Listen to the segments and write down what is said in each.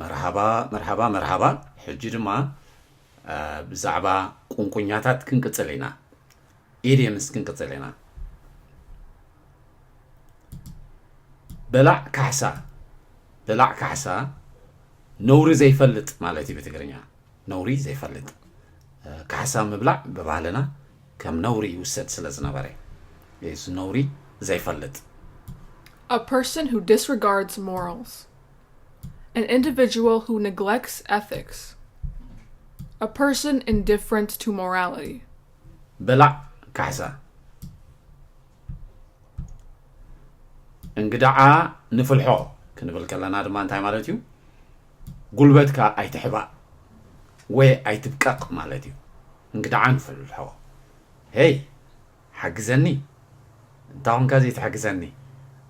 መርሃባ መርሃባ መርሃባ። ሕጂ ድማ ብዛዕባ ቁንቁኛታት ክንቅጽል ኢና። ኢድየምስ ክንቅጽል ኢና። በላዕ ካሕሳ። በላዕ ካሕሳ ነውሪ ዘይፈልጥ ማለት እዩ ብትግርኛ። ነውሪ ዘይፈልጥ። ካሕሳ ምብላዕ ብባህልና ከም ነውሪ ይውሰድ ስለ ዝነበረ፣ ነውሪ ዘይፈልጥ። A person who disregards morals. An individual who neglects ethics. A person indifferent to morality. በላዕ ካሕሳ። እንግዳዓ ንፍልሖ ክንብል ከለና ድማ እንታይ ማለት እዩ? ጉልበትካ ኣይትሕባእ ወይ ኣይትብቀቕ ማለት እዩ። እንግዳዓ ንፍልሖ። ሄይ፣ ሓግዘኒ። እንታ ኾንካ ዘይትሕግዘኒ?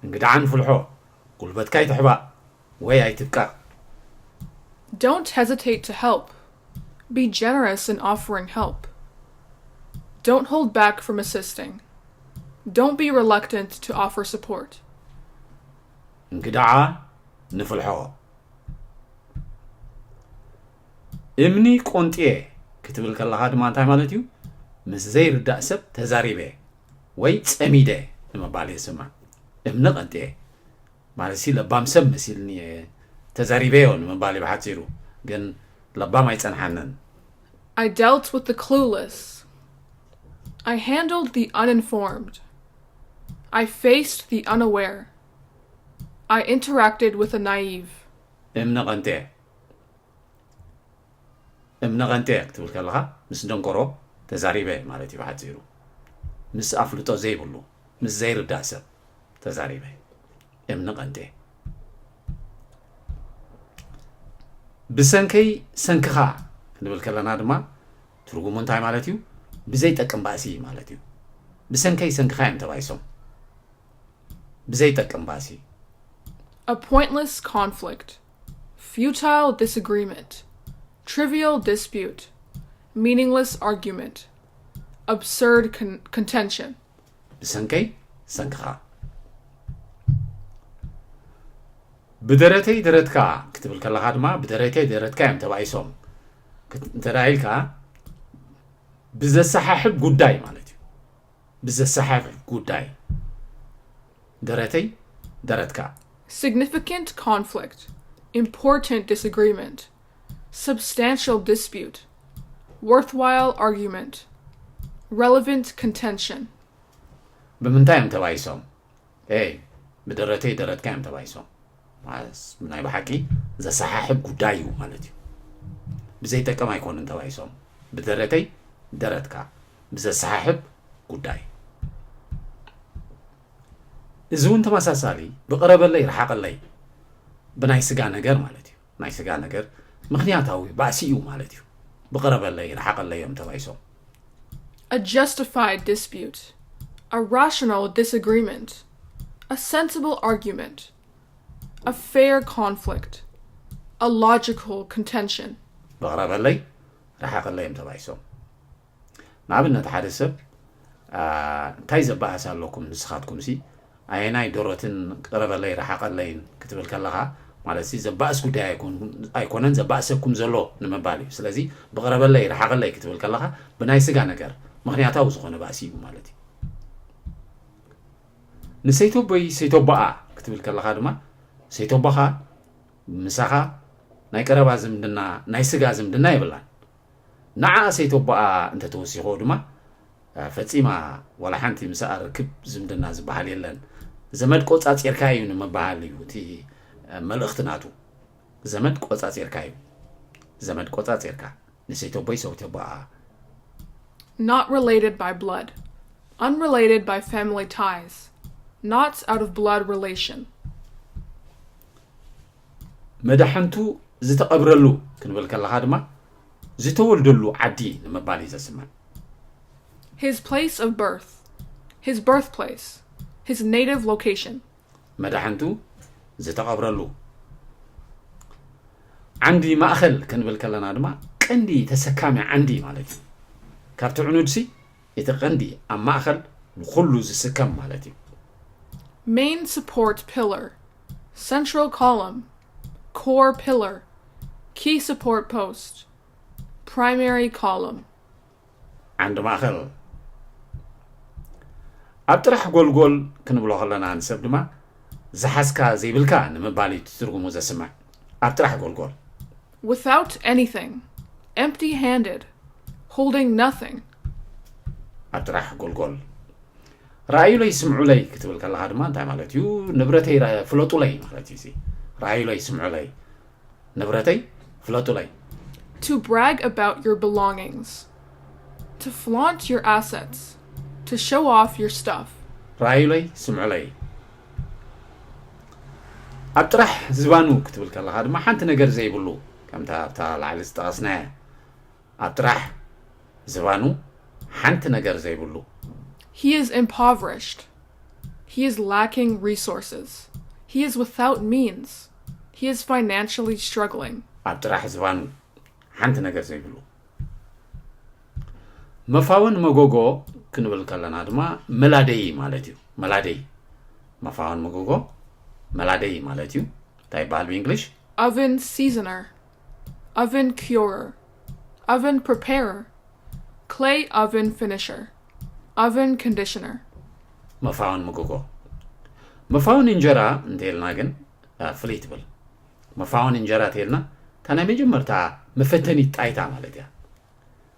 እንግዳዓ ንፍልሖ። ጉልበትካ ኣይትሕባእ ወይ ኣይትብቀቕ። Don't hesitate to help. Be generous in offering help. Don't hold back from assisting. Don't be reluctant to offer support. እንግዳዓ ንፍልሖ። እምኒ ቆንጥየ ክትብል ከለኻ ድማ እንታይ ማለት እዩ? ምስ ዘይርዳእ ሰብ ተዛሪበ ወይ ጸሚደ ንምባል የስምዕ። እምኒ ቀንጥየ ማለት ሲ ለባም ሰብ መሲልኒ እየ፣ ተዛሪበዮ ንምባል እዩ ብሓጺሩ። ግን ለባም ኣይጸንሓንን። I dealt with the clueless. I handled the uninformed. I faced the unaware. I interacted with the naive. እምኒ ቀንጥየ። እምኒ ቀንጥየ ክትብል ከለኻ ምስ ደንቆሮ ተዛሪበ ማለት እዩ ብሓጺሩ። ምስ ኣፍልጦ ዘይብሉ፣ ምስ ዘይርዳእ ሰብ ተዛሪበ። እምኒ ቀንጥየ። ብሰንከይ ሰንክኻ ክንብል ከለና ድማ ትርጉሙ እንታይ ማለት እዩ? ብዘይጠቅም ባእሲ ማለት እዩ። ብሰንከይ ሰንክኻ እዮም ተባይሶም። ብዘይጠቅም ባእሲ። A pointless conflict. Futile disagreement. Trivial dispute. Meaningless argument. Absurd con- contention. ብሰንከይ ሰንክኻ። ብደረተይ ደረትካ ክትብል ከለኻ ድማ ብደረተይ ደረትካ እዮም ተባይሶም። ክት- እንተ ደኣ ኢልካ ብዘሰሓሕብ ጉዳይ ማለት እዩ። ብዘሰሓሕብ ጉዳይ። ደረተይ ደረትካ። Significant conflict. Important disagreement. Substantial dispute. Worthwhile argument. Relevant contention. ብምንታይ እዮም ተባይሶም? ኤ ብደረተይ ደረትካ እዮም ተባይሶም። ማለት ናይ ብሓቂ ዘሰሓሕብ ጉዳይ እዩ ማለት እዩ። ብዘይጠቅም ኣይኮኑን ተባይሶም። ብደረተይ ደረትካ ብዘሰሓሕብ ጉዳይ። እዚ እውን ተመሳሳሊ ብቕረበለይ ርሓቐለይ ብናይ ስጋ ነገር ማለት እዩ። ናይ ስጋ ነገር ምኽንያታዊ ባእሲ እዩ ማለት እዩ። ብቕረበለይ ርሓቐለይ እዮም ተባይሶም። A justified dispute. A rational disagreement. A sensible argument. A fair conflict. A logical contention. ብቕረበለይ ርሓቐለይ እዮም ተባይሶም። ንኣብነት ሓደ ሰብ እንታይ ዘባእስ ኣለኩም ንስኻትኩም ሲ ኣየናይ ደሮትን ቅረበለይ ርሓቐለይን ክትብል ከለኻ ማለት ሲ ዘባእስ ጉዳይ ኣይኮነን ዘባእሰኩም ዘሎ ንምባል እዩ። ስለዚ ብቕረበለይ ርሓቐለይ ክትብል ከለኻ ብናይ ስጋ ነገር ምኽንያታዊ ዝኾነ ባእሲ እዩ ማለት እዩ። ንሰይተቦይ ሰይተቦኣ ክትብል ከለኻ ድማ ሰይተቦኻ ምሳኻ ናይ ቀረባ ዝምድና ናይ ስጋ ዝምድና የብላን። ንዓ ሰይተቦኣ እንተተወሲኽዎ ድማ ፈጺማ ዋላ ሓንቲ ምስኣ ርክብ ዝምድና ዝበሃል የለን። ዘመድ ቆጻጺርካ እዩ ንምበሃል እዩ እቲ መልእኽቲ ናቱ። ዘመድ ቆጻጺርካ እዩ። ዘመድ ቆጻጺርካ ንሰይተቦይ ሰውተቦኣ። Not related by blood. Unrelated by family ties. Not out of blood relation. መዳሕንቱ ዝተቐብረሉ ክንብል ከለኻ ድማ ዝተወልደሉ ዓዲ ንምባል እዩ ዘስምዕ። His place of birth. His birthplace. His native location. መዳሕንቱ ዝተቐብረሉ ዓንዲ ማእኸል ክንብል ከለና ድማ ቀንዲ ተሰካሚ ዓንዲ ማለት እዩ። ካብቲ ዕኑድሲ እቲ ቀንዲ ኣብ ማእኸል ንኹሉ ዝስከም ማለት እዩ። Main support pillar. Central column. Core pillar. Key support post. Primary column. ዓንዲ ማእኸል። ኣብ ጥራሕ ጎልጎል ክንብሎ ከለና ንሰብ ድማ ዝሓዝካ ዘይብልካ ንምባል እዩ ትርጉሙ ዘስምዕ። ኣብ ጥራሕ ጎልጎል። Without anything. Empty handed. Holding nothing. ኣብ ጥራሕ ጎልጎል። ረኣዩለይ ስምዑለይ ክትብል ከለኻ ድማ እንታይ ማለት እዩ? ንብረተይ ፍለጡለይ ማለት እዩ። ረኣዩለይ ስምዑለይ፣ ንብረተይ ፍለጡለይ። To brag about your belongings. To flaunt your assets. To show off your stuff. ረኣዩለይ ስምዑለይ። ኣብ ጥራሕ ዝባኑ ክትብል ከለኻ ድማ ሓንቲ ነገር ዘይብሉ፣ ከምታ ኣብታ ላዕሊ ዝጠቐስናያ፣ ኣብ ጥራሕ ዝባኑ ሓንቲ ነገር ዘይብሉ። He is impoverished. He is lacking resources. He is without means. He is financially struggling. ኣብ ጥራሕ ዝባኑ ሓንቲ ነገር ዘይብሉ። መፋወን መጎጎ ክንብል ከለና ድማ መላደይ ማለት እዩ። መላደይ፣ መፋወን መጎጎ መላደይ ማለት እዩ። እንታይ ይበሃል ብእንግሊሽ? Oven seasoner. Oven curer. Oven preparer. Clay oven finisher. Oven conditioner. መፋወን መጎጎ። መፋወን እንጀራ እንተልና ግን ፍልይ ትብል። መፋወን እንጀራ ተልና እታ ናይ መጀመርታ መፈተኒት ጣይታ ማለት እያ።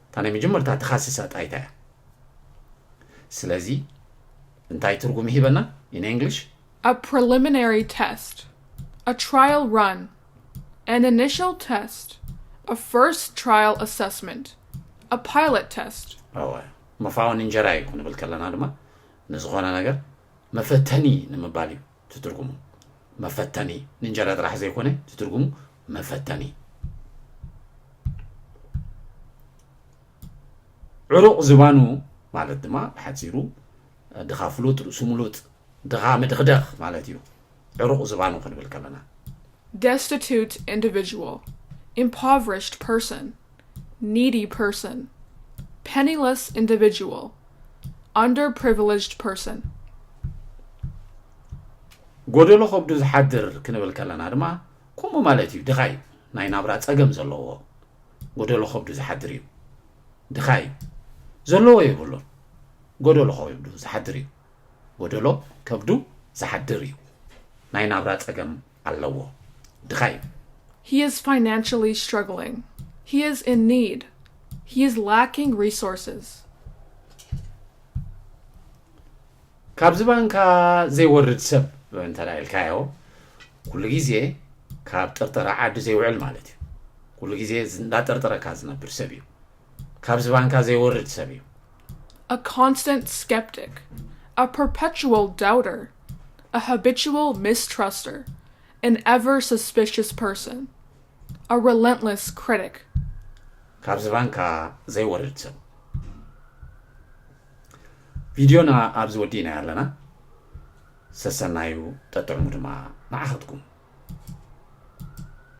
እታ ናይ መጀመርታ ተኻስሳ ጣይታ እያ። ስለዚ እንታይ ትርጉም ይህበና? In English? A preliminary test. A trial run. An initial test. A first trial assessment. A pilot test. እወ፣ መፋወን እንጀራ እዩ ክንብል ከለና ድማ ንዝኾነ ነገር መፈተኒ ንምባል እዩ ትትርጉሙ። መፈተኒ፣ ንእንጀራ ጥራሕ ዘይኮነ ትትርጉሙ መፈተኒ። ዕሩቕ ዝባኑ ማለት ድማ ብሓፂሩ ድኻ ፍሉጥ ርእሱ ምሉጥ፣ ድኻ ምድኽደኽ ማለት እዩ። ዕሩቕ ዝባኑ ክንብል ከለና Destitute individual. Impoverished person. Needy person. Penniless individual. Underprivileged person. ጎደሎ ከብዱ ዝሓድር ክንብል ከለና ድማ ከምኡ ማለት እዩ። ድኻ እዩ፣ ናይ ናብራ ፀገም ዘለዎ። ጎደሎ ከብዱ ዝሓድር እዩ። ድኻ እዩ፣ ዘለዎ የብሉን። ጎደሎ ከብዱ ዝሓድር እዩ። ጎደሎ ከብዱ ዝሓድር እዩ። ናይ ናብራ ፀገም ኣለዎ። ድኻ እዩ። He is financially struggling. He is in need. He is lacking resources. ካብ ዝባንካ ዘይወርድ ሰብ እንተ ኢልካዮ፣ ኩሉ ግዜ ካብ ጥርጠራ ዓዲ ዘይውዕል ማለት እዩ። ኩሉ ግዜ እንዳጠርጠረካ ዝነብር ሰብ እዩ። ካብ ዝባንካ ዘይወርድ ሰብ እዩ። A constant skeptic. A perpetual doubter. A habitual mistruster. An ever suspicious person. A relentless critic. ካብ ዝባንካ ዘይወርድ ሰብ። ቪድዮና ኣብዚ ወዲእና ኣለና። ሰሰናዩ ጠጥዕሙ ድማ ንዓኸትኩም።